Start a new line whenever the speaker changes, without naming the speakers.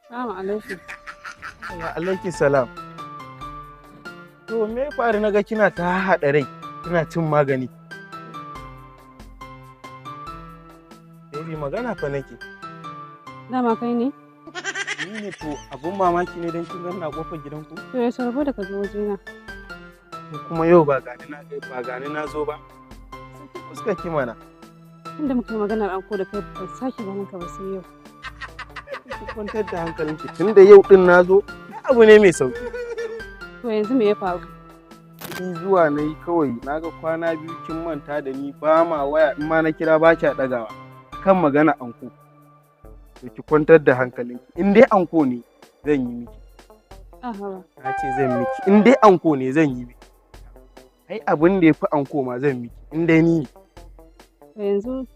Salamu alaikum.
Wa alaiki salam. To, me ya faru naga kina ta haɗa rai, kina cin magani? Baby, magana fa nake.
Dama kai ne?
Ni ne. To, abun mamaki ne don kin ganni a kofar gidanku?
To, ya rabo da ka zo wajena?
Ko kuma yau ba gani na zo ba. Saki fuskar ki mana.
Tunda muka yi maganar anko da kai, ban sake ganin ka ba sai yau.
Ki kwantar da hankalinki, tunda yau din na zo, ai abu ne mai sauki.
To, yanzu me ya faru?
Ni zuwa na yi kawai na ga kwana 2 kin manta da ni, ba ma waya, in ma na kira ba kya ɗagawa kan magana anko. To, ki kwantar da hankalinki, in dai anko ne, zan yi miki.
Aha.
Na ce zan miki, in dai anko ne, zan yi miki. Ai abin da ya fi anko ma zan miki, in dai ni ne.
To, yanzu